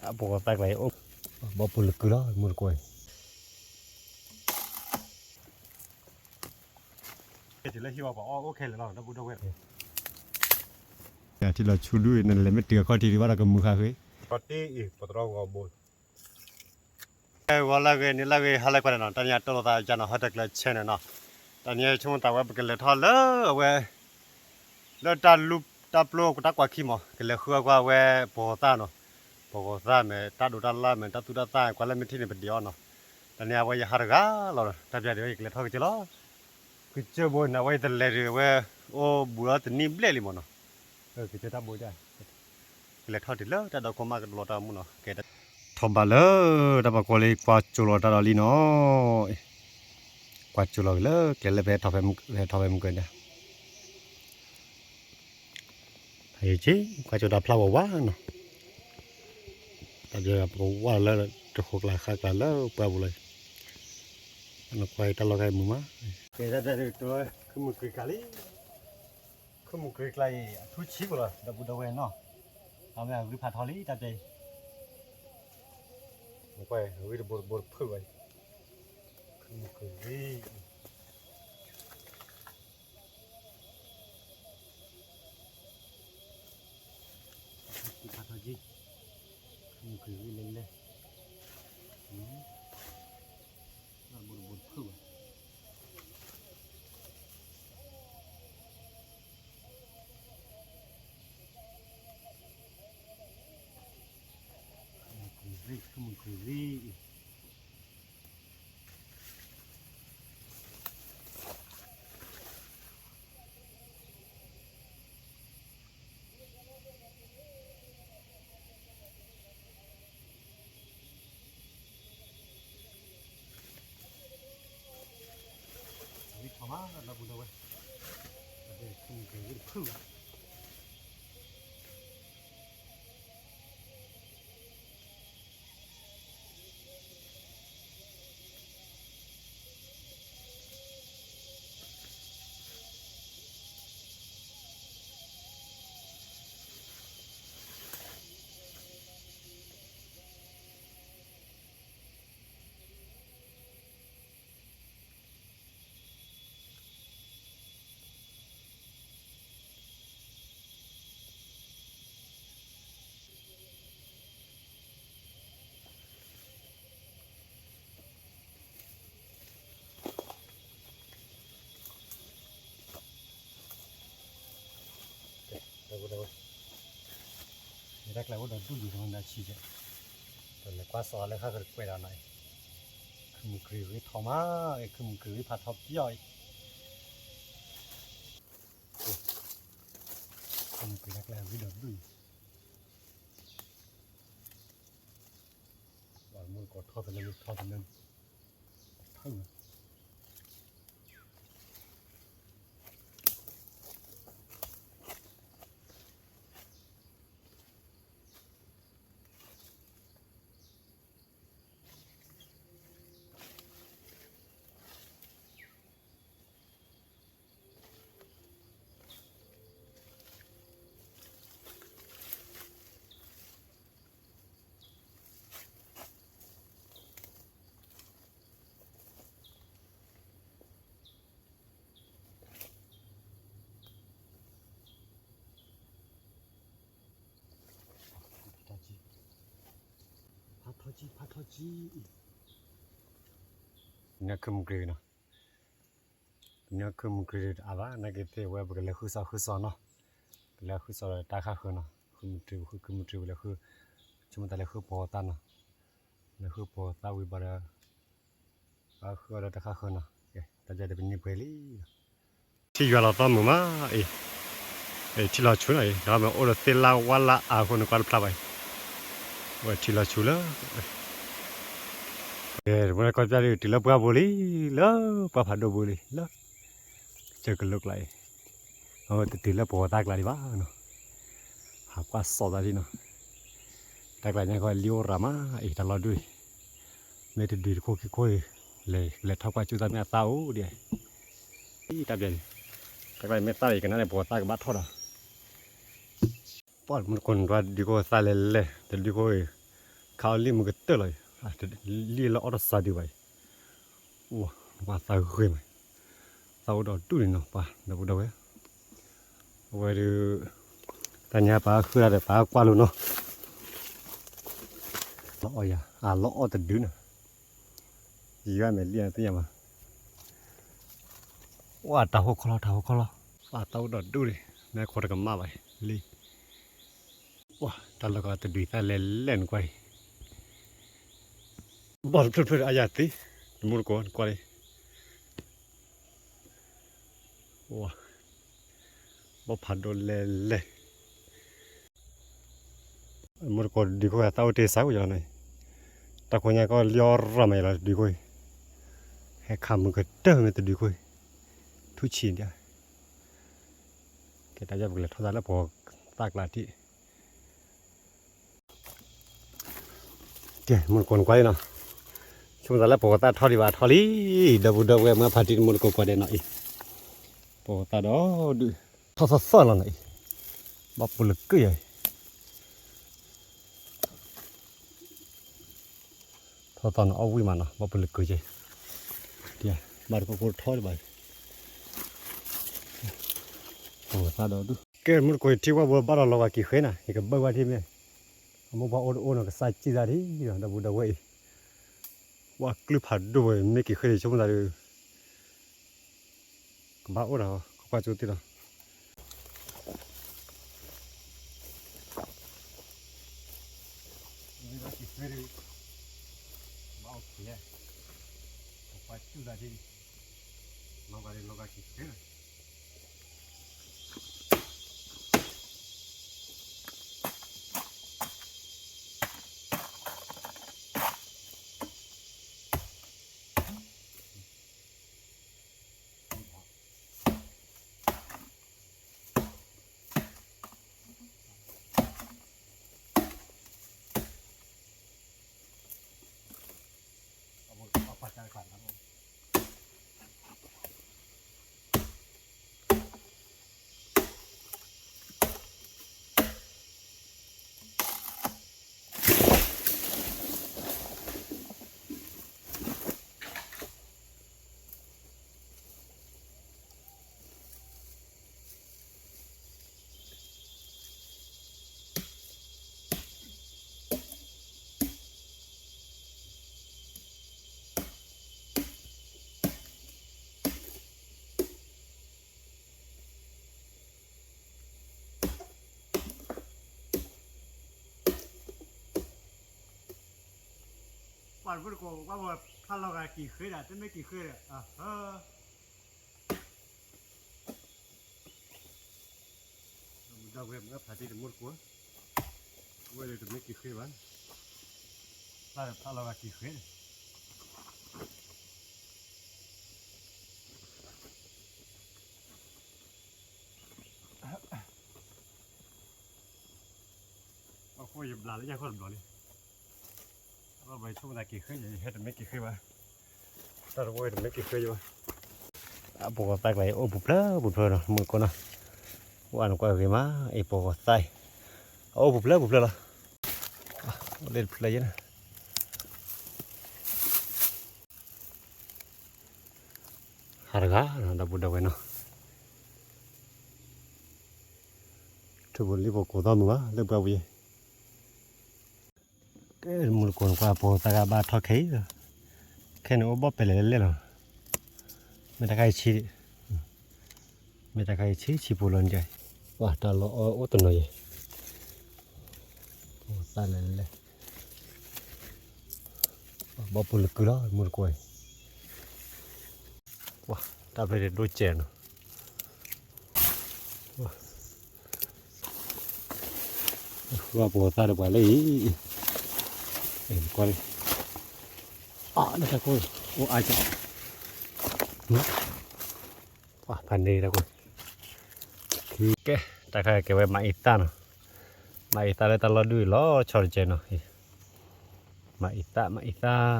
ပဂီၤသးကျါအံၤ အိၣ်ဘီပူၤလၢကုလီၤ မူတကိးအံၤ က့ၤတုၤလၢဟံၣ်ဝဲပှၤအီၣ်အိၣ်ခဲလၢာ်လီၤ ဒီပုၢ်ဒီဝဲၢ် ထံလီၤဆူဒုၣ်အံၤ နလဲၤမ့ၢ်တုၤအခီၣ်ထံးဒံးဘၣ်ဒီးကမုာ်ဃာ်ဃ့ ခီၣ်တ့ၢ်အံၤ ပတြီဂီၤဘိ ဂီၤလၢအဂ့ၤ နံၤလၢအဂ့ၤ ဟါလၢကွၢ်န့ၣ်နီၤ တနံၤအံၤတိၢ်လိာ်သးယၤနီၤ ဟီၣ်တကျၢၤ channel နီၤ တနံၤအံၤဆိကမိၣ်သးဝဲပကလဲၤထီၣ်လၢအဝဲ လၢတၢ်လူၢ်တၢ်ပျိတၢ်ကွၢ်ခံမး ကလဲၤဃုအီၣ်ကွၢ်ဝဲပဂီၤသၣ်နီၤ ပဂီၤသၣ်မ့ၢ်တၢ်ဒိးတၢ်လၣ်မ့ၢ်တၢ်သူၣ်တၢ်သၣ်ကွၢ်လၢမ့ၢ်ထံၣ်န့ၣ်ပဒံးအီၤနီၤ တနံၤအံၤအဝဲယဟးတဂၤလီၤ တၢ်ပျၢ်ဒံးဝဲယကလဲၤထီၣ်ကစၢၢ်လီၤ ကစၢၢ်ဘိန့ၣ် အဝဲယတလဲၤဒံးဝဲ အိၣ်ဘူးဒီးတနံၣ်ဘျဲၣ်လံမးနီၤ ကစၢၢ်တၢ်ဘိဒၣ် ကလဲၤထီၣ်တုၤလၢတၢ်ဒီခိၣ်မးကဒိးလီၤတၢ်မူနီၤ ကဲ ထီၣ်ဘးလၢတၢ်ပၤကီလံ ကွၢ်ကၠိလီၤတၢ်ဒီးလံနီၤ ကွၢ်ကၠိလီၤက့ၤလၢကျဲလၢပဟဲထီၣ်ဖဲမုၢ်ကၢန့ၣ် ဖဲယက့ၤ ကွၢ်ကၠိတၢ်ဖျါဝးဝးနီၤ တၢ်ပျၢ်ပကဝၢ်လၢတဃိကျါဃါကျါလၢပှၢ်ပူၤလီၤ နကွၢ်တၢ်လီၢ်ခါအံၤမုာ်မး ကဲတၢ်ပျၢ်ဒုး တုၤလၢခုမုၢ်ကွံာ်ကျါလံ ခုမုၢ်ကွံာ်ကျါအံၤ အထူဆံးကလီၤ ဒီပုၢ်ဒီဝဲၢ်နီၤ အဝဲအဂံၢ်ဖးထီလံတၢ်ပျၢ်အံၤ နကွၢ်အဂံၢ်တဘိတဘိတဖုၣ်ဘၣ်အံၤ ခုမုၢ်ကွံာ်ဂံၢ် ဖးထီက့ၤ မုၢ်ကွံာ်ဂံၢ်လဲၤလဲၤ ဘိတဘိတဖုၣ်ဘၣ် မုၢ်ကွံာ်ဂံၢ် မုၢ်ကွံာ်ဂံၢ် ဝံထီၣ်မး ဒီပုၢ်ဒီဝဲၢ် ခုမုၢ်ကွံာ်ဂံၢ်တဖုၣ်ဘၣ် တၢ်ကျဲအိၣ်ဒီးဒူၣ်ယံၤ တမ့ၢ်ဆံးကဲ ပလဲၤကွၢ်စီၤလၢဃၣ်ဃၢၤတကွဲးဒီးနီၤအံၤ ခုမုၢ်ကွံာ်ဂံၢ်ထီၣ်မးအံၤ ခုမုၢ်ကွံာ်ဂံၢ်ဖးထီပယီၤအံၤ ခုမုၢ်ကွံာ်တၢ်ကျဲဂံၢ်ဒီးဒူၣ်ယံၤ ဘၣ်မူတကိးထီၣ်တလၢထီၣ်တလၢ ထီၣ် ဖးထီကံ ဖးထီကံ ညါခုမုၢ်ကွံာ်နီၤ ညါခုမုၢ်ကွံာ်တအါဘၣ် နာ်က့သ့ၣ်ဝဲပကလဲၤဃုစီၤဃုစီၤနီၤ ပလဲၤဃုစီၤဒီးတၢ်ဃၣ်ဃၢၤနီၤ ခုမုၢ်ကွံာ် ခုမုၢ်ကွံာ်ပလဲၤဃု ဆိကမိၣ်တၢ်လဲၤဃုပှၤသၣ်နီၤ လဲၤဃုပှၤသၣ်ဝံၤဘၣ်ဒီး ဃုအီၤဒီးတၢ်ဃၣ်ဃၢၤနီၤ တၢ်ပျၢ်တပနံၤပှဲၤလံ ထံယွၤလီၤသီမုာ်မးအံၤ ထံလီၤဆူနီၤအံၤ ဒီးမ့ၢ်အိၣ်ဒီးသ့ၣ်လၣ်ဝၣ်လၣ်အါအဃိန့ၣ်ကွၢ်တဖျါဘၣ်အံၤ ဝဲထံလီၤဆူလၢ တမ့ၢ်ကီၢ်ပျၢ်ဒုး တုၤလၢပှၢ်ပူၤလံ လၢပှၢ်ဖးဒိၣ်ပူၤလံ လၢ ကစၢၢ်ကလိကျါအံၤ အဝဲတတုၤလၢပှၤသၣ်ကျါဒံးဘၣ်နီၤ ဟးကွၢ်စီၤသးဒံးနီၤ တၢ်ကျါညါခီလံအိၣ်ရၤမးအံၤ တၢ်လီၢ်ဒုးအံၤ မ့ၢ်တဒုးတခိၣ်ခံခိၣ်အံၤ လဲၤလဲၤထီၣ်ကွၢ်ကၠူၣ်သၣ်မ့ၢ်အသၣ်အိၣ်ဒံး အံၤတၢ်ပျၢ်န့ၣ် တၢ်ကျါမ့ၢ်သၣ်အံၤ ကနၣ်န့ၣ် ပှၤသၣ်ကဘၣ်ထီၣ်ဒီး ပှၢ်မနုၤကိးနတွၢ်ဒုးခိၣ်သၣ်လဲၤလဲၤ တဒုးခိၣ်အံၤ ခးအီၤလံမုၢ်ကတၢၢ်လီၤအံၤ, လံလီၤအီၣ်တစးဒံးဘၣ်အံၤ, အိၣ်, ပှၤသးဂ့ၤမး, သးအိၣ်ဒီးဒူၣ်န့ၣ်နီၤ ပှၤဒီပုၢ်ဒီဝဲၢ်, အဝဲဒုး, တၢ်ညါပၢ်ဃုာ်ဒီးပၢ်ကွၢ်လိနီၤ, လီၤအီၣ်ယၤ အလီၤအီၣ်တဒုနီၤ, ယံၤဂၤမဲာ်လံနသ့ၣ်ညါမး, ဝါတၢ်ဟိခီလီၤ တၢ်ဟိခီလီၤ, ပှၤသးအိၣ်ဒီးဒူၣ်န့ၣ် မ့ၢ်ခိးတကမၣ်ဘၣ်လံ ပှၤတၢ်လီၢ်ကတဒုးသၣ်လဲၤလဲၣ် နကွၢ်အံၤ, ဘီၣ်တဖျၢၣ်ဖျၢၣ်အါယၤသ့, တမူတကိးနကွၢ်လံ, ဘီၣ်ဖးဒိၣ်လဲၣ်လဲၣ်, မူတကိးတဒုးခိၣ်သၣ်အိၣ်တ့ၢ်စးဝဲယလီၤန့ၣ်, တၢ်ခိညါကီၢ်လီၤရၤမးယလီၤတဒုးခိၣ်အံၤ, ဟဲခးမုၢ်ကတၢၢ်မ့ၢ်တဒုးခိၣ်အံၤ, ထူၣ်ဆံးဒၣ်, ကဲတၢ်ယီၢ်ပကလဲၤထီၣ်သးလၢပှၤသၣ်ကျါထံၣ် ကဲ မူတကိးနကွၢ်လံနီၤ, ဆိကမိၣ်သးလၢပှၤသၣ်ထီၣ်ဒံးဘၣ်ထီၣ်လံ, ဒီပုၢ်ဒီဝဲၢ်မ့ၢ်ဖးတံၢ်တမူတကိးကွၢ်ဒဲးနီၤအံၤ, ပှၤသၣ်ဒီးဒုး, ထီၣ်သီသီလီၤနီၤအံၤ, ဘၣ်ပူၤလၢကုၢ်ယၤအံၤ ထီၣ်သီနီၤအီၣ်ဝံၣ်မးနီၤ ဘၣ်ပူၤလၢကုၢ်ကဲ, ဘၣ်တကိးကိးထီၣ်ဒံးဘၣ်, ပှၤသၣ်ဒီးဒုး, ကဲမူတကိးယထံၣ်ဝဲဘိဘၣ်ဒီးလီၤဂာ်က့ၤဃ့နၤ ယကဘၢဝဲထံၣ်မ့ၢ်, အမိၢ်ပှၢ်အိၣ်တအိၣ်နီၤ ကစၢ်စံၣ်သးဒ်ဒီပုၢ်ဒီဝဲၢ်အံၤ, ဝဲကျုၢ်ဖးဒိၣ်ဝဲ မ့ၢ်က့ၤဃ့န့ၣ် ဆိကမိၣ်သးဒီး, ကဘၣ်အိၣ်ဒီး ကကွၢ်ကၠိသ့ၣ်လီၤ, မ့ၢ်က့ၤဃ့ဒီး, ဘၣ်အိၣ်က့ၤ, ကကွၢ်ကၠိသးဒ်, လီၤဂာ်ဒီးလီၤဂာ်က့ၤဃ့လီၤ ပှၤတဖုတကိး ပှၤဖးလီၤဂာ်က့ၤဃ့ဒီး တမ့ၢ်က့ၤဃ့ဒီး အဟၢ ဒီပုၢ်ဒီဝဲၢ်မ့ၢ်ဖးတံၢ်တမူတကိး, ဝဲဒၣ်တမ့ၢ်က့ၤဃ့ဘၣ်, ဖးလီၤဂာ်က့ၤဃ့န့ၣ် အဃိယဘျးလၢညါခီၣ်တဘျီလံ, အဘၣ်ဆိကမိၣ်သးက့ၤဃ့ ယဟဲတမ့ၢ်က့ၤဃ့ဘၣ်, တၢ်တဝဲတမ့ၢ်က့ၤဃ့ယဘၣ်, အပှၤသၣ်ကျါအံၤ အိၣ်ပူၤဖျၢၣ်ပူၤဖျၢၣ်နီၤ မုၢ်ကိးနီၤ, ဝဲနကွၢ်ဂ့ၤမး အံၤပှၤသၣ်အံၤ, အအိၣ်ပူၤဖျၢၣ်ပူၤဖျၢၣ်လီၤ, အိၣ်လၢတဖျၢၣ်ယဲနီၤ ဟးတဂၤနီၤ ဒီပုၢ်ဒီဝဲၢ်နီၤ, ထူၣ်ဖိလံၤဖိကိးသီမုၢ်ဘၣ် လၢပှၤဝံၤ, ကဲမူတကိးနကွၢ် ပှၤသၣ်ဂၤဘၣ်ထီၣ်ခဲအံၤ, ခဲန့ၣ်အိၣ်ဘီၣ်ပဲလဲၣ်လဲၣ်လီၤ, မ့ၢ်တၢ်ခါအံၤဆံး, မ့ၢ်တၢ်ခါအံၤဆံးဆံးဖိလီၤန့ၣ်, ပှၤတၢ်လီၤအီၣ်အိၣ်တနီၤယဲ, ပှၤသၣ်လဲၣ်လဲၣ် ဘီၣ်ပူၤလၢကုၢ်လီၤ မူတကိးအံၤ, တၢ်ဖျၢၣ်ဒိၣ်စဲးနီၤ, ဝဲပှၤသၣ်ဒီးပှၤလၢအံၤ, ကွၢ်လံ, အတၢ်ကိၢ်, အိၣ်အါက, ပှၤဖးန့ၢ်တၢ်ကိၢ်, ကဲ, တၢ်ခါကဲဝဲမၤအံသၣ်နီၤ, မၤအံသၣ်လၢတၢ်လီၢ်ဒုၣ်အံၤလီၤဆီတကဲနီၤ, မၤအံသၣ် မၤအံသၣ်အံၤ,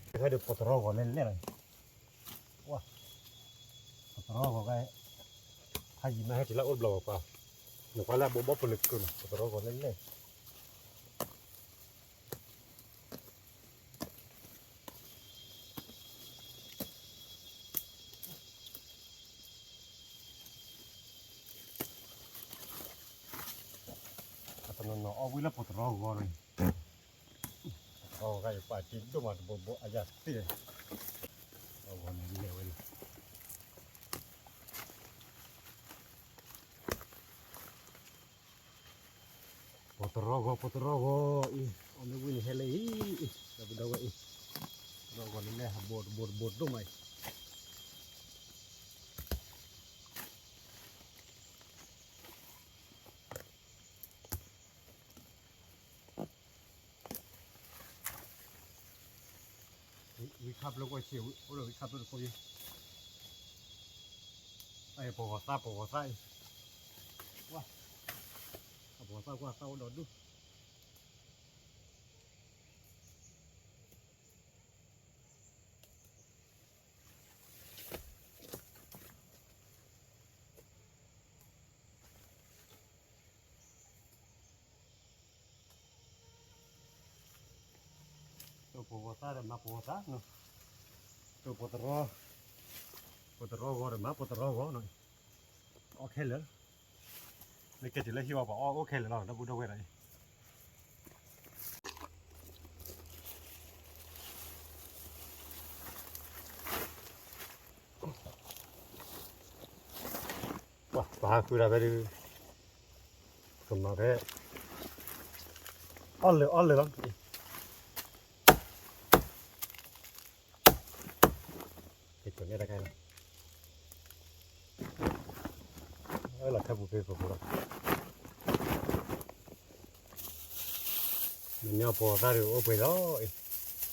တၢ်ခါဒီးပတရီဂီၤလဲၣ်လဲၣ်လီၤ, ပတရီဂီၤကဲ, ဖးယံၤမးဟဲက့ၤလၢအိၣ်တဘျီပှၤ, နကွၢ်လၢအဘိဘီၣ်ပူၤလၢကုၢ်နီၤ ပတရီဂီၤလဲၣ်လဲၣ်. ဝံၤလၢပီၢ်တရီဂီၤန့ၣ်, ပီၢ်တရီဂီၤယပာ်တံၢ်ဒိၣ်မးတဘိဘိအယၤသ့ၣ်, ပီၢ်တရီဂီၤန့ၣ်လဲၤဝဲန့ၣ်, ပီၢ်တရီဂီၤ ပီၢ်တရီဂီၤအံၤ အီၣ်မ့ၢ်ဝံၤန့ၣ်ဟဲလၢအံၤအံၤ ဒီပုၢ်ဒီဝဲၢ်အံၤ, ပီၢ်တရီဂီၤန့ၣ်လဲၤဟးဘိတဘိတဘိတဒိၣ်မးအံၤ ဝံၤခါဖျိကွၢ်ဆံး အိၣ်ဒီးဝံၤခါဖျိတခိၣ်ယဲ, အပီၢ်ဂီၤသၣ် ပီၢ်ဂီၤသၣ်အံၤ, ဝါ, အပီၢ်ဂီၤသၣ်ကွၢ်သၣ်အိၣ်ဒီးဒူၣ် တိၢ်ပီၢ်ဂီၤသၣ်ဒီးမၤပီၢ်ဂီၤသၣ်နီၤ, တိၢ်ပီၢ်တရီ, ပီၢ်တရီဂီၤဒီးမၤပီၢ်တရီဂီၤနီၤ, အီၣ်ခဲလၢာ်, မ့ၢ်ကဲတုၤလၢဟံၣ်ဝဲပှၤအီၣ်အိၣ်ခဲလၢာ်လီၤ ဒီပုၢ်ဒီဝဲၢ်ဒီးအံၤ ပှၤဟးဃုတၢ်ဖဲဒုး, ကမၤဖဲ, အီၣ်လၢာ်အီၣ်လၢာ်လီၤ, ကဲကၠီၤန့ၣ်တခါလီၤ, လီၤထဲပူၤဖဲပူၤလီၤ မ့ၢ်န့ၣ်ပီၢ်ဂီၤသၣ်ဒုးအိၣ်ပှဲၤလီၤအံၤ,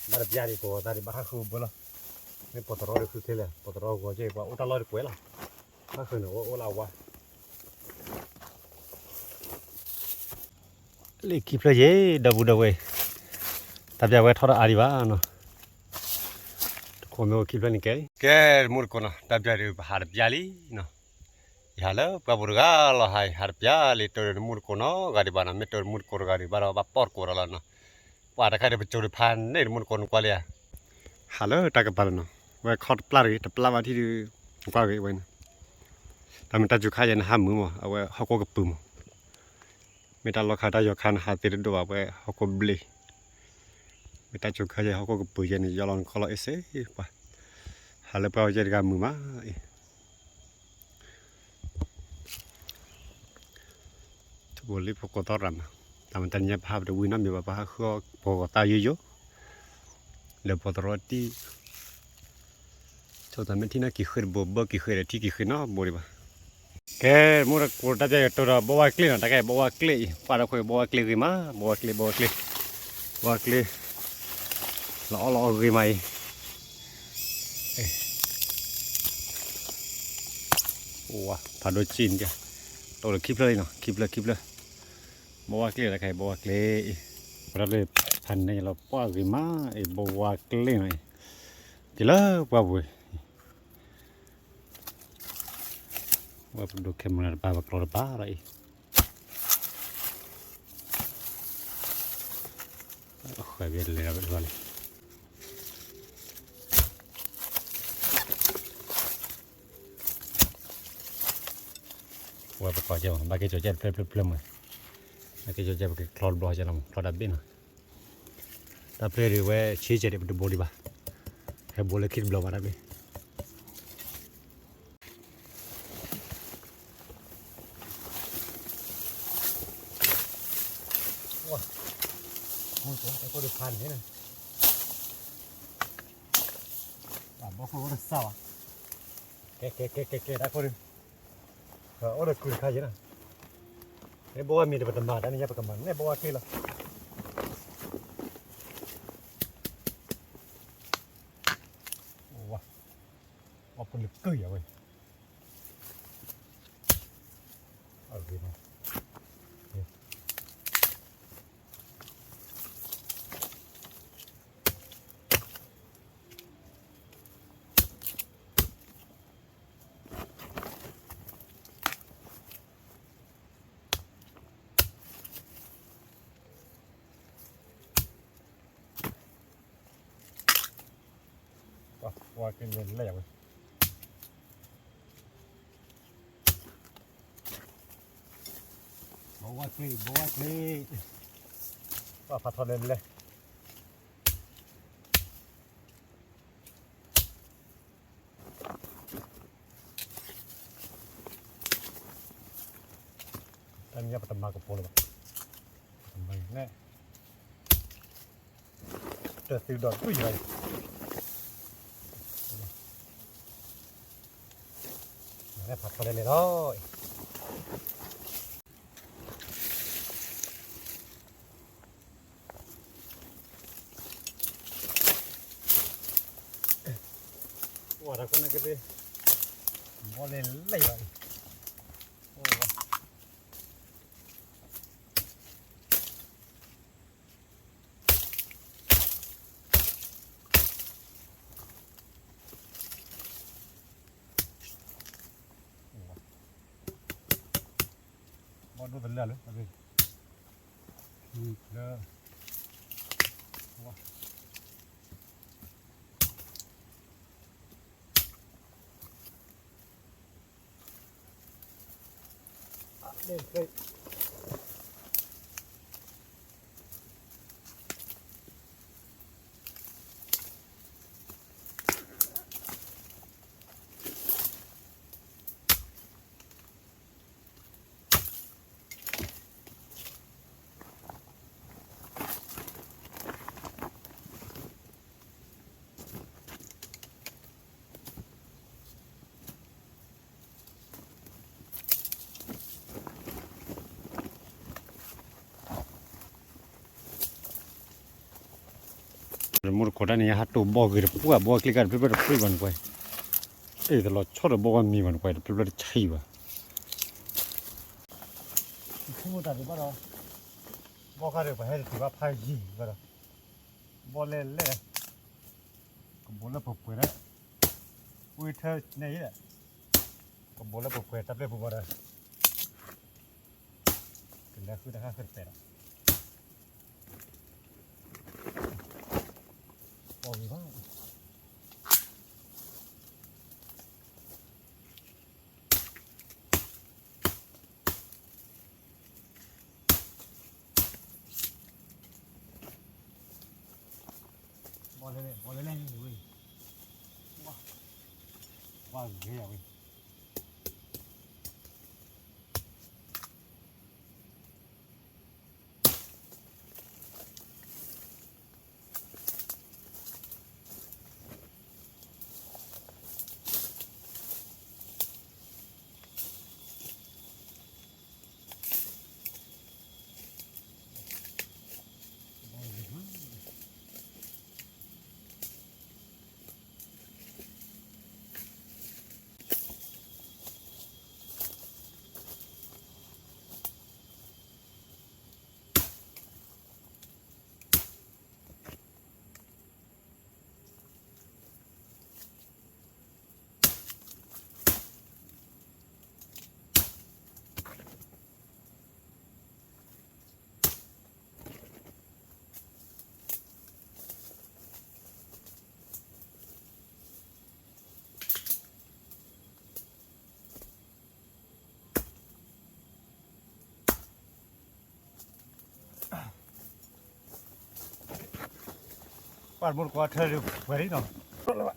ဘၣ်တပျၢ်ဒံးပီၢ်ဂီၤသၣ်ဒံး ဘၣ်ဟးဃုဘၢလီၤ, မ့ၢ်ပီၢ်တရီဒုးဃုခဲလၢာ် ပီၢ်တရီဂီၤကဲ ပှၤအိၣ်တၢ်လီၢ်တကွဲးလီၤ, ဟးဃုန့ၣ်အိၣ်အိၣ်လၢအဝါ လၢခံဖျၢၣ်ယဲ ဒီပုၢ်ဒီဝဲၢ်, တၢ်ပျၢ်ဝဲထီၣ်တအါဒံးဘၣ်နီၤ, တခိၣ်မ့ၢ်အိၣ်ခံဖျၢၣ်န့ၣ်ကဲ, ကဲတမူတကိးနီၤ တၢ်ပျၢ်ဒုးပဟးတပျၢ်လံနီၤ, ယဟးလၢပှၢ်ပူၤတဂၤလီၤ ဟး ဟးတပျၢ်လံ တိၢ်တမူတကိးနီတဂၤဒံးဘၣ်နီၤ မ့ၢ်တိၢ်တမူတကိးတဂၤဒံးဘၣ်ဒီး ဘၣ်ပီၢ်တကိးဒီးလီၤနီၤ, ပှၤတခါဒုးပစိၤဒုးဖးန့ၢ်တမူတကိးန့ၣ်ကွၢ်လံဧါ ဟးလၢတၢ်ကပၤလီၤနီၤ, ဝဲခီၣ်တပျၢ်တဂ့ၤ တပျၢ်ဘၣ်ထံၣ်ဒုး, ကွၢ်ဂ့ၤဝဲန့ၣ်, တၢ်မ့ၢ်တၢ်စူၤခါယဲန့ၣ်ဟးမုာ်မး အဝဲဟီၣ်ခိၣ်ကပုာ်မး, မ့ၢ်တၢ်လီၢ်ခါတၢ်ယီၤခါန့ၣ်ဟးသ့တဒိၣ်ဘၣ် ဝဲဟီၣ်ခိၣ်ဘျ့ၣ်, မ့ၢ်တၢ်စူၤခါယဲဟီၣ်ခိၣ်ကပုာ်ယဲန့ၣ် ယီၢ်လီၤနခီၣ်လီၤအ့ၣ်စ့ပှၤ, ဟးလၢပှၢ်ဝဲယဲတဂၤမုာ်မးအံၤ ထူၣ်ဘိလံဖိကိးသီရၤမး, တၢ်မၤတၢ်ညါပဟးပတဝံၤနီတမံၤဘၣ် ပဟးဃုအီၣ်ပီၢ်ဂီၤသၣ်ယိယိ, လၢပီၢ်တရီတံၢ်, ဆိတၢ်မ့ၢ်ထံၣ်နီၢ်က့ၤဃ့တဘိ ဘၢက့ၤဃ့ဒီးထံက့ၤဃ့နီတဘိဒံးဘၣ်. ကဲ, မူတကိးတၢ်ပျၢ်ယတိၢ်ဒီးဘီဝါကျ့နီၤ, တၢ်ကဲဘီဝါကျ့အံၤ ပှၤဒီးခွဲးဘီဝါကျ့ဂ့ၤမး, ဘီဝါကျ့ ဘီဝါကျ့, ဘီဝါကျ့, လီၤအီၣ်လီၤအီၣ်ဂ့ၤမးအံၤ အိၣ်ဝါ ဖးဒိၣ်ကံန့ၣ်, တိၢ်လၢခံဖျၢၣ်လံနီၤ, ခံဖျၢၣ် ခံဖျၢၣ်, ဘီဝါကျ့လၢခဲအံၤ ဘီဝါကျ့အံၤ, ပတၢ်ဖးန့ၣ်လီၤပှၢ်ဂ့ၤမးအံၤ ဘီဝါကျ့နီၤအံၤ, က့ၤလၢပှၢ်ပူၤ, ဝဲပဒိး camera တပၤ ပကျီတပၤလီၤအံၤ ဃဲၤဘဲလဲၤလီၤလံ ဝဲပကျီကဲမး ဘၣ်က့ၤကၠီၤကဲတဖျၢၣ်ဖျၢၣ်ဖျၢၣ်မး, ဘၣ်က့ၤကၠီၤကဲပကကျီတဘျီကဲလီၤမး ကျီတၢ်ဘ့ၣ်နီၤ, တၢ်ဖျၢၣ်ဒုးဝဲဆံးကဲဒံးပတဘိဒံးဘၣ်, ဟဲဘိလၢခံတဘျီဘၣ်တၢ်ဘ့ၣ် ဝါ, မူတကိးတၢ်ခိၣ်ဒုးဖးန့ၣ်, တၢ်ဘီခိၣ်အိၣ်တစၢ်ဘၣ်, ကဲ ကဲ ကဲ ကဲ ကဲ တၢ်ခိၣ်ဒုး, အိၣ်ဒီးကုၢ်တခါယဲနီၤ, မ့ၢ်ဘီဝါမ့ၤတပတမၤတၢ်န့ၣ် ယပကမၤန့ၢ်ဘီဝါကျ့လီၤ, ဝါ, ဝါပလၢကုၢ်ယၤဝဲ အဂ့ၤမး ဝါကျ့လဲၤလဲၣ်ဝဲ ဘီဝါကျ့ ဘီဝါကျ့ ဖးထီလဲၣ်လဲၣ်. တၢ်မ့ၢ်ပတမၤကပီၤလၢၤဘၣ်, ပတမၤန့ၣ်, တသုဒီးတွံၢ်ယၤ, ဖးထီလဲၣ်လဲၣ်လီၤ. ဝါတၢ်ကန့ၣ်ကသ့, ဘီလဲၣ်လဲၣ်ဘၣ်အံၤ, အိၣ်ဝါ ဘီဒိၣ်တလၢလၢ, လၢ, ဝါ မူတခိးတၢ်န့ၣ် ယဟးတိၢ်ဘီဂ့ၤတပှၢ် ဘီကျ့ကါတဖျၢၣ်ဖျၢၣ်တဖျၢၣ်ဘၣ်နကွၢ်, အဲၣ်တလီၤဆီဒီးဘီဝဲမံၤဘၣ်နကွၢ် တဖျၢၣ်ဖျၢၣ်တဆံးဘၣ်. ခိမူတၢ်ဒံးဘၣ်ဒီးဘီခါဒီးပှၤဟဲတတုၤဘၣ်ဖးယံၤဘၣ်ဒီး ဘီလဲၣ်လဲၣ်, ကဘိးလၢပှဲၤပှဲၤဒီး, ဝံထၢန့ၣ်, ကဘိးလၢပှဲၤပှဲၤတၢ်ပျဲၢ်ဖိဘၣ်ဒီး, ကလဲၤဃုတၢ်ဃၣ်ဃၢတပဲာ်ဒီး, ဘီဂ့ၤဘၣ် ဘီလဲၣ်လဲၣ် ဘီလဲၣ်လဲၣ်န့ၣ်ဝဲ, ဝါဂ့ၤဝဲ. ပှၤတဘိတကွၢ်ထၢဒုးပှဲၤလံနီၤ.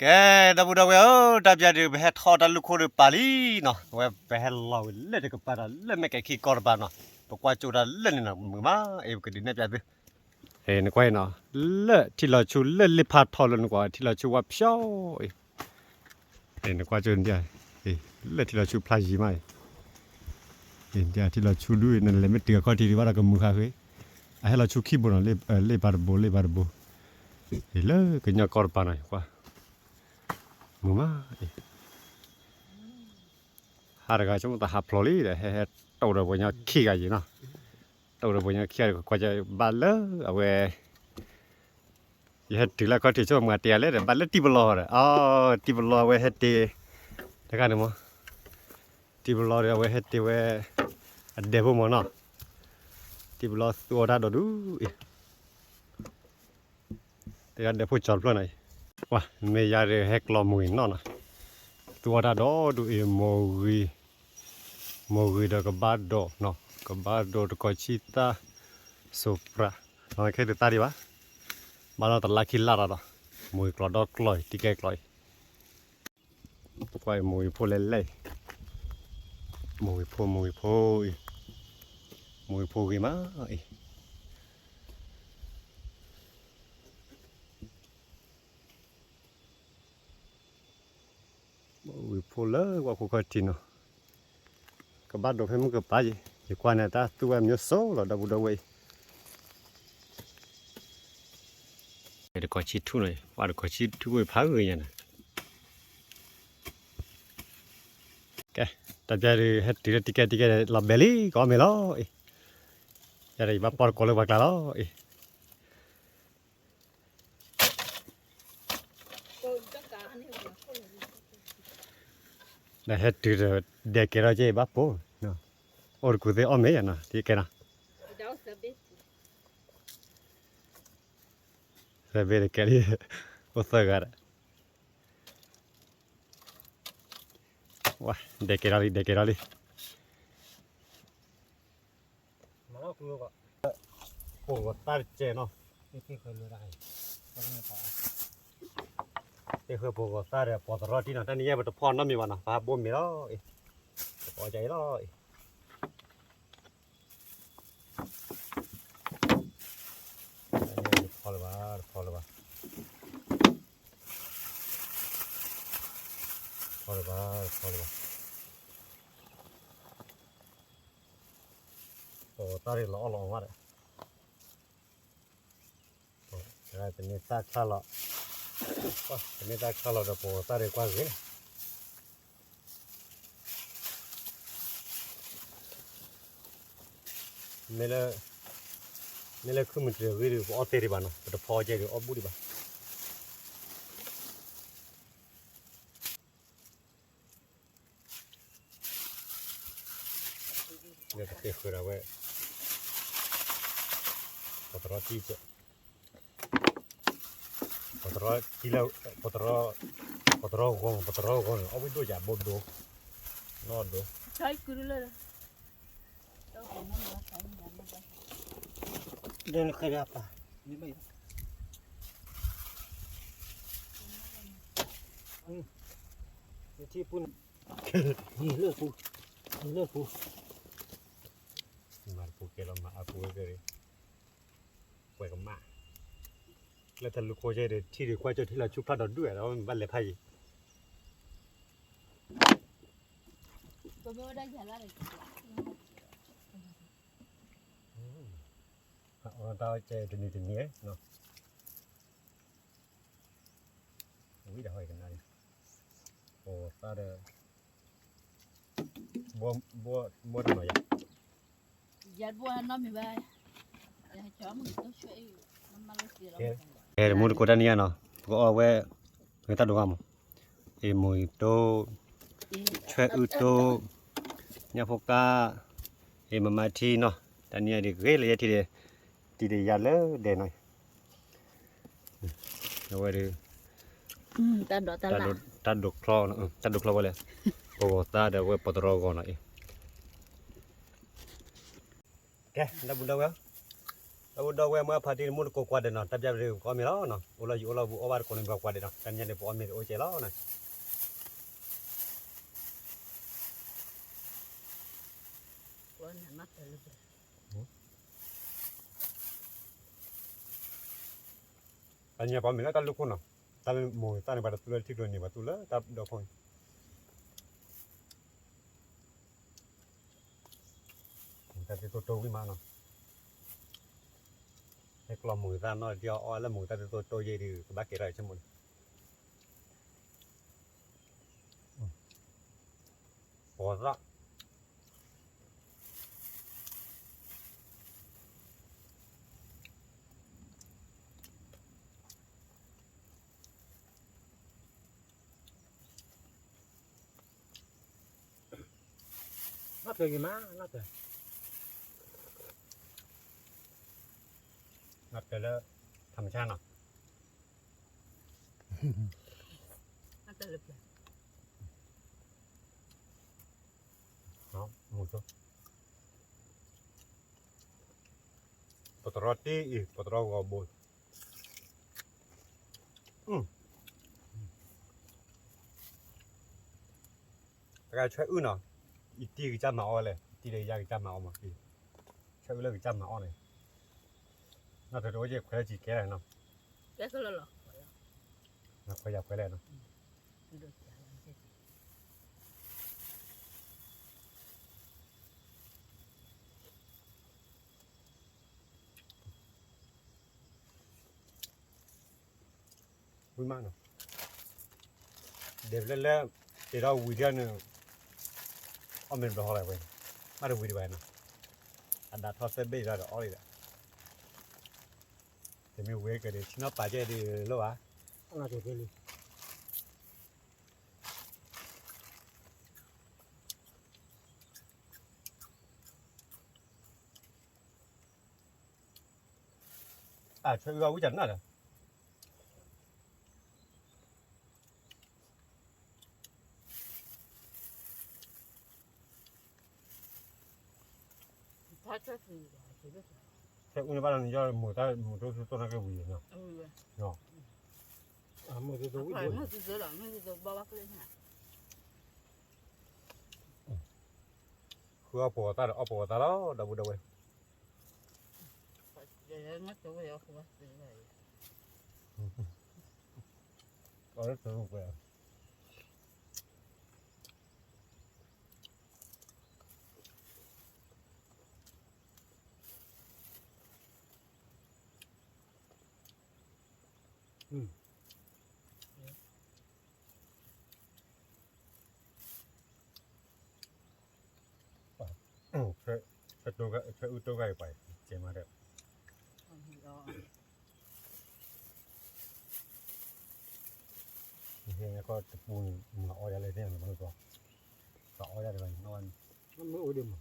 ကဲ ဒီပုၢ်ဒီဝဲၢ်ဧၢ, တၢ်ပျၢ်ဒုး ပဟဲထီၣ်တၢ်လူၢ်ခိၣ်ဒုးပာ်လံနီၤ, အဝဲပဟဲလီၤဝဲလၢတကပၤဒီး လၢမဲာ်ကဲခံကီၢ်တပၤနီၤ, ပကွၢ်ကၠိတၢ်လၢန့ၣ်နီၤ, မုာ်မး အ့ၣ် ပကဒုးနဲၣ်ပျၢ်သု, နကွၢ်နီၤ, လၢထံလီၤဆူလၢလ့ၣ်ဖးထီလၢနကွၢ် ထံလီၤဆူဝါဖျီအံၤ နကွၢ်ကၠိန့ၣ်, လၢထံလီၤဆူဖျါယံၤမးအံၤ, ထံလီၤဆူဒုး နလဲၤမ့ၢ်တုၤအခီၣ်ထံးဒံးဘၣ်ဒီးကမုာ်ဃာ်ဃ့, အဟဲလီၤဆူခံဘိနီၤ, လ့ၣ်ပၤတဘိ လ့ၣ်ပၤတဘိ, လၢကညီကီၢ်တပၤနီၤ ကွၢ်, မုာ်မးအံၤ, ဟါတဂၤဆိကမိၣ်သးဟးဖျိးလံဒီး ဟဲဟဲတိၢ်ဒီးပှၤညီခံဂၤယံၤနီၤ, တိၢ်ဒီးပှၤညီခံဂၤဒီး ကွၢ်ကၠိဘၣ်လၢအဝဲ ယဟဲတုၤလၢအခီၣ်ထံးဆိကမိၣ်မၤတ့ၢ်အီၤလဲၣ်ဒီး ဘၣ်လၢတံၤပလီၢ်ဒီး အီ တံၤပလီၢ်အဝဲဟဲတ့ၢ်, တခါန့ၣ်မး, တံၤပလီၢ်ဒီးအဝဲဟဲတ့ၢ်ဝဲ အဒဲးဖိမးနီၤ, တံၤပလီၢ်သူအီၤတၢ်ဒိၣ်ဒုးအံၤ, တဂၤဒဲးဖိကၠီတဖျၢၣ်နီၤအံၤ, ပှၤမ့ၢ်ယၤဒီးဟဲကျီမုၢ်အံၤနီၢ်နီၤ, သူအီၣ်တၢ်ဒီဒူၣ်အံၤ မိၢ်ဂ့ၤ, မိၢ်ဂ့ၤဒီးကဘၣ်ဒိးနီၤ, ကဘၣ်ဒိးတကီၢ်ဆံသၣ် စိးပြး, ခဲတသၣ်ဒံးဘၣ်, ဘၣ်လီၤတလါခံလါလီၤဒီး, မိၢ်ဂ့ၤကျီဒီကျီအံၤ တံၢ်ကဲကျီအံၤ, ကွၢ်အံၤ မိၢ်ဂ့ၤဖိလဲၣ်လဲၣ်အံၤ, မိၢ်ဂ့ၤဖိ မိၢ်ဂ့ၤဖိအံၤ, မိၢ်ဂ့ၤဖိဂ့ၤမးအံၤ ဝံၤဖိလၢဝဲခိၣ်ခီၣ်ထံးနီၤ, ကဘၣ်ဒိးဖဲမုၢ်ကပၤယံၤ, ယကွၢ်န့ၣ်တၢ်သူဝဲမျိုးစိလီၤ ဒီပုၢ်ဒီဝဲၢ်အံၤ, တကီၢ်ဆံထူၣ်နီၤ, ပှၤတကီၢ်ဆံထူၣ်ဝဲဖးဂ့ၤညါန့ၣ်, ကဲ, တၢ်ပျၢ်ဒုး ဟဲတုၤလၢတံၢ်ကဲတံၢ်ကဲလီၤဘဲလံ ကအီၣ်မ့ၤလီၤအံၤ, ယၤဒီးယဘၣ်ပီၢ်တကိးလၢပှၤကျါလီၤအံၤ ဒီးဟဲတုၤဒီး ဒဲးကဲထီၣ်က့ၤဘၣ်ပိာ်, အိၣ်တကူးသ့ၣ်အီၣ်မ့ၤယၤနီၤ တံၢ်ကဲနီၤ, သၢဘ့ၣ်တကဲလံ, အိၣ်သၢဂၤဒီး, ဝါ, ဒဲးကဲထီၣ်လံ ဒဲးကဲထီၣ်လံ ပိာ်ဂီၤသၣ်တကဲနီၤ, တ့ၢ်ဃၢပိာ်ဂီၤသၣ်ဒီး ပိာ်သရီတံၢ်နီၤ, တၢ်နံၤညါပတဖီနီတမံၤဘၣ်နီၤ, ပဟးဘိမ့ၤလီၤအံၤ, ပအီၣ်ကၢ်အံၤလီၤအံၤ, တဖီလၢၤဘၣ် တဖီလၢၤဘၣ်, တဖီလၢၤဘၣ် တဖီလၢၤဘၣ်, ပိာ်ဂီၤသၣ်ဒီးလီၤအီၣ်လီၤအီၣ်မးဒီး တမ့ၢ်သၣ်ချၢလီၤ, တမ့ၢ်သၣ်ချၢလီၤဒီး ပိာ်ဂီၤသၣ်ဒီးကွၢ်ဂ့ၤန့ၣ်, မ့ၢ်လၢ မ့ၢ်လၢခုၣ်မုၢ်တဂ့ၤဒီး ပအီၣ်သ့ဒံးဘၣ်နီၤ, ပတဖီကဲဒီးအီၣ်ဘူၣ်ဒံးဘၣ်. လၢကသ့ၣ်ဃုာ်ဒီးဝဲ ပတရီတံၢ်ကဲ, ပတရီတံၢ်လၢ ပတရီ, ပတရီဂီၤ, ပတရီဂီၤန့ၣ် အီၣ်ဝံၣ်ဒိၣ်ယၤ ဘိဒိ, နီၢ်ဒိ, ဒ်နဃဲဒီးပၢ်, နထံၣ်ပူၤန့ၣ်, နလၢပူၤ, နလၢပူၤ, မၤတပူၤကဲလီၤမၤအပူၤဝဲကဲ, ပှဲၤကမၣ်, လၢတၢ်လူၢ်ခိၣ်ကဲဒီး ထံၣ်ဒံးကွၢ်ကၠိထံလီၤဆူဖျါဒီးဒုၣ်ဝဲဒီး ဘၣ်လဲၤဖးယံၤ အီၣ်တၢ်ကဲတနံၤတနံၤ, ဝံၤဒီးဟီၣ်ကနၣ်, ပိာ်သၣ်ဒီး, ဘိၣ်တနီၤယၤ, ယဘိၣ်နီတမံၤဘၣ်, ကဲ, တမူတကိးတၢ်နံၤညါနီၤ ပကအီၣ်ဝဲ, ဝဲတၢ်ဒိးဂီၤမး, အ့ၣ်မိၢ်တိ, ဆွဲအုၣ်တိ, ညၣ်ဖိကၣ်, အ့ၣ်မမါထံနီၤ, တၢ်နံၤညါဒ်ဂ့ၤလၢယဲထံဒီး, တံၤဒီးယၤလၢဒဲးနီၤ, အဝဲဒီး, တၢ်ဒိးချီ, တၢ်ဒိးချီဝဲလဲၣ်, ပိာ်ဂီၤသၣ်ဒီးဝဲပတရီဂီၤနီၤအံၤ ကဲ, ဒီပုၢ်ဒီဝဲၢ်, ဒီပုၢ်ဒီဝဲၢ်မ့ၢ်ဖါတံၢ်တမူတကိးကွၢ်ဒဲးနီၤ တၢ်ပျၢ်ပဒုးကအီၣ်မ့ၤလီၤနီၤ အိၣ်လီၤယံၤအိၣ်လီၤဘူးအီၣ်ဘၣ်တကိးန့ၣ် ပှၤကွၢ်ဒဲးနီၤ တၢ်နံၤညါန့ၣ် ပအီၣ်မ့ၤတအိၣ်ကဲလီၤနီၤ တၢ်နံၤညါပအီၣ်မ့ၤလၢတၢ်လူၢ်ခိၣ်နီၤ တၢ်မိၢ်သၣ်န့ၣ် ပှၤတသူလၢထံကျိန့ၣ် ပှၤသူလၢတၢ်ဒီခိၣ်န့ၣ် တၢ်သ့ၣ်သိးတိၢ်ဝံၣ်မးနီၤ ဟဲကျီမိၢ်သၣ်နီၢ်တံၢ်အီၣ်အီၣ်လၢမိၢ်သၣ်သ့ၣ်သိးတိၢ်ယဲၢ်ဒုး ကဘၣ်ကဲထီၣ်ဆိကမိၣ်န့ၣ် ပိာ်သၣ် နီၢ်တၢၤဂ့ၤမး နီၢ်တၢၤ နီၢ်တၢၤလၢ ထမ်မဆါနီၤ နီၢ်တၢၤလၢပျၢၤ နီၢ်တၢၤလၢပျၢၤ မူၤစိ, ပတြီတ့အံၤ ပတြီဂီၤဘိ, တဂၤဆၢအုၣ်နီၤ, အံၤတံၢ်ကစၢ်မၤအီၣ်လဲၣ်, အံၤတံၢ်ဒီးယၤကစၢ်မၤအီၣ်မး, ဆၢအုၣ်လၢကစၢ်မၤအီၣ်န့ၣ်, နီၢ်တအိၣ်က့ၤခွဲးလၢစံးကဲလဲၣ်နီၤ, ခွဲးယၤခွဲးလဲၣ်နီၤ. ဝံၤမးနီၤ, ဒဲးဖျဲၣ်လၢ တ့ထီၣ်ဝံၤဒ်န့ၣ်, အီၣ်မ့ၢ်တဘျီဃီလၢၤဝဲ, မ့ၢ်တဝံၤဒံးဘၣ်နီၤ, အဒၣ်ထီၣ်သၢဘ့ၣ်ဒီးအီၣ်လံဒီး, တမ့ၢ်ဝံၤကဒီး ဆ့ၣ်နီၤပာ်ကဲဒ်လီၤဘၣ်, အလီၤတဲာ်တဲာ်လံ အဆၢအုၣ်အဝံၣ်တၢ်နၢ်ဒီး, ဆၢအုၣ်န့ၣ်ဘၣ်ဒီးနယီၢ်မူၤတၢ်မူၤတိၢ်တိၢ်နာ်က့ဝံၤနီၤ, ဃုအီၣ်ပှဲၤအီၣ်တၢ်ဒီးအီၣ်ပှဲၤအီၣ်တၢ်လီၤ ဒီပုၢ်ဒီဝဲၢ်, အီၣ်လၢတရူးပှဲၤ ဆၢအုၣ်တိၢ်ဂၤအံၤပှၤ ကဲမးဒီး, ဟဲကီၢ်တပူၤန့၁ၣ် မၤအီၣ်ယၤလၢန့ၣ်လီၤ, ပှၤအီၣ်ယၤတဂၤန့ၣ်, မ့ၢ်အိၣ်ဒံးမး,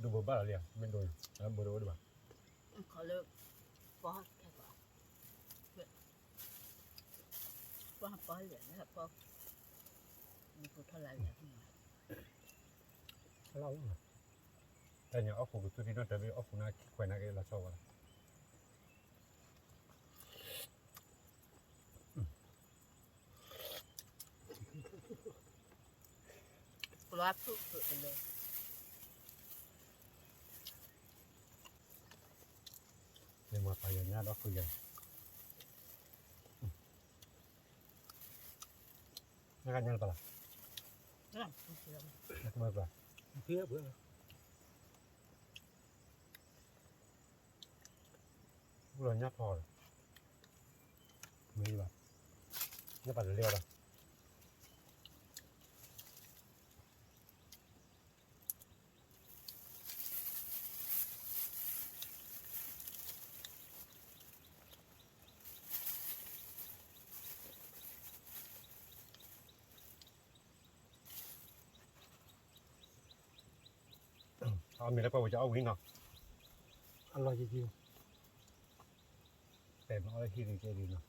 ဒိးဘိးဘၣ်လီၤလံ, မ့ၢ်ဒိးန့ၣ် ဘိးဒိးအိၣ်ဒံးဘၣ်, ခီလၢ ပှၤဟဲကီၢ် ပှၤဟးပီၢ်လဲၣ်, ပှၤ မ့ၢ်ပှၤထီၣ်လၢလဲၣ်, တၢ်ညါအီၣ်ဃုာ်ကသူၣ်ထံနီၣ်တၢ်ဘ့ၣ် အီၣ်ဃုာ်နၤခံခွဲးနၤက့ၤလီၤဆီဝဲလီၤ, ပျီဖုၣ်ဖုၣ်တလၢ မ့ၢ်မၤပာ်ယၤညါဒီးဃုာ်ယၤ, နကညါလၢပှၤလီၤ, နကမၤပှၤ, ပူၤလီၤညါထီၣ်ဒီး, မ့ၢ်ဘၣ်, ညါပာ်တလဲအီၤဒီး အမ့ၢ်လၢပှၤဝဲၢ်ကအီၣ်ဝံၤနီၤ, အလီၢ်ယံၤယံၤ, တဲမၤအီၣ်လၢဟံၣ်ဒံးကဲဒံးနီၤ.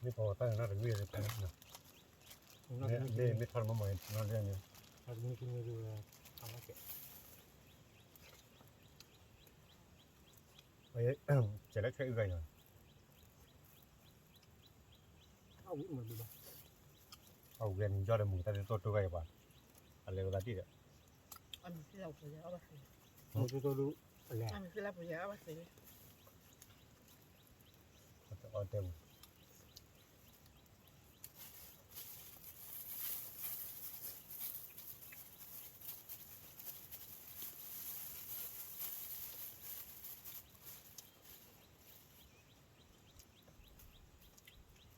မ့ၢ်ပှၤတၢ်န့ၣ် နီၢ်တမံၤန့ၣ်, မ့ၢ်ထီၣ်မ့ၢ်မ့ၢ်နီၢ်လၢန့ၣ်, ကဲလၢခဲအံၤဂၤယၤ, အဝံၤမ့ၢ်ဘၣ်, အဝံၤန့ၣ်ယီၢ်ဒီးမူၤတၢ်ဒ်သိးတိၢ်ဂၤယၤဘၣ်, အလဲၤဝဲသးဒံးဒီး, မူၤတၢ်ဒ်သိးတိၢ်ဂၤယၤဘၣ်, အီၣ်တဲဝဲ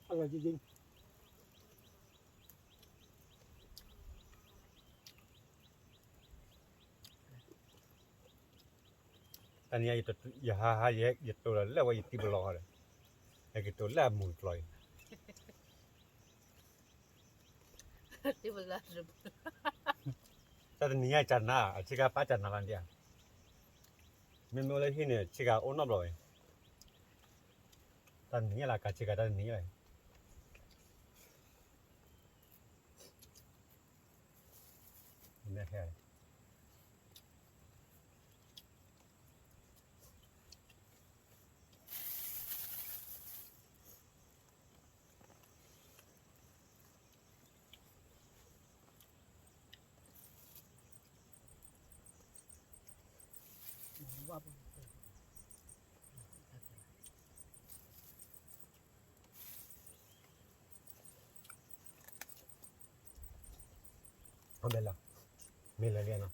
အလီၤယံၤယံၤ, တနံၤညါ ယဟါဟါ ယတိၢ်လီၤလၢဝဲယတံၤပလီၢ်ဃီဒီး, ယကတိၢ်လၢအမုၢ်ကျီၢ်အံၤ, တၢ်တနံၤညါကနၤ အဆ့ကၤပၢ်ကနၤလီၤဒ်ဧါ, မ့မ့ၢ်အိၣ်လၢဟံၣ်န့ၣ် ဆ့ကၤအိၣ်နီတဘျီဘၣ်, တၢ်တနံၤညါလၢကဆ့ကၤ တၢ်တနံၤညါလီၤ. မ့ၢ်လၢ, မ့ၢ်လၢလံနီၤ,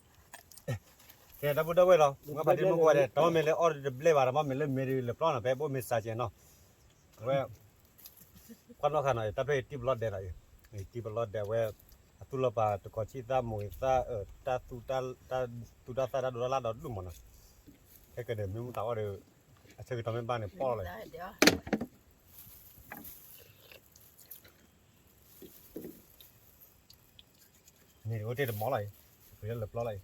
ကဲ ဒီပုၢ်ဒီဝဲၢ်လီၤ, မ့ၢ်ဖးတံၢ်မုၢ်ကဝဲဒဲး တမ့ၢ်လၢအီၣ်တဘျဲၣ်ဘၣ် တမ့ၢ်လၢမ့ၢ်ဒ်လၢပျီနီၤ ဖဲဘိမ့ၢ်စးကဲနီၤ, အဝဲ ကွၢ်နီၣ်ဃာ်နီၤ တၢ်ဖျၢၣ်အံၤတံၤပလီၢ်ဒဲးလီၤအံၤ, တံၤပလီၢ်ဒဲးဝဲ, အသူၣ်လီၤပာ်တကီၢ်ဆံၣ်သၣ်မိၢ်ဂ့ၤသၣ်အၢ, တၢ်သူၣ်တၢ်သၣ်တၢ်ဒိးတၢ်လၢ်ဒီးဒူၣ်မးနီၤ, ခဲကဒဲးမ့ၢ်မူသးအီၣ်ဒီး, အဆၢကတီၢ်မ့ၢ်ဘၣ်န့ၣ်ပီၣ်လီၤလီၤ န့ၣ်အိၣ်တ့ၢ်တမီၢ်လီၤအံၤ, လၢပျီလီၤအံၤ,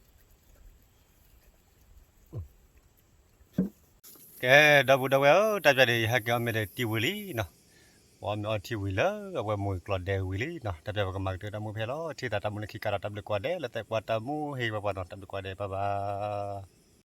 ကဲ ဒီပုၢ်ဒီဝဲၢ်ဧၢ, တၢ်ပျၢ်ဒီး ယဟဲက့ၤအီၣ်မ့ၤဒီးတံၤဝံၤလံနီၤ, ပအီၣ်မ့ၤအီထံဝံၤလၢ အဝဲမိၢ်ကျီၢ်ဒဲးဝံၤလံနီၤ, တၢ်ပျၢ်ပကမၤကတၢၢ်တၢ်မူဖဲလီၤ, ထံၣ်သးတၢ်မူန့ၣ်ခံကးဒီး တၢ်ဘျုးကိးဂၤဒဲး လၢသုကွၢ်တၢ်မူဟ့ၣ်ဂံၢ်ဘါပှၤနီၤ, တၢ်ဘျုးကိးဂၤဒဲး bye bye.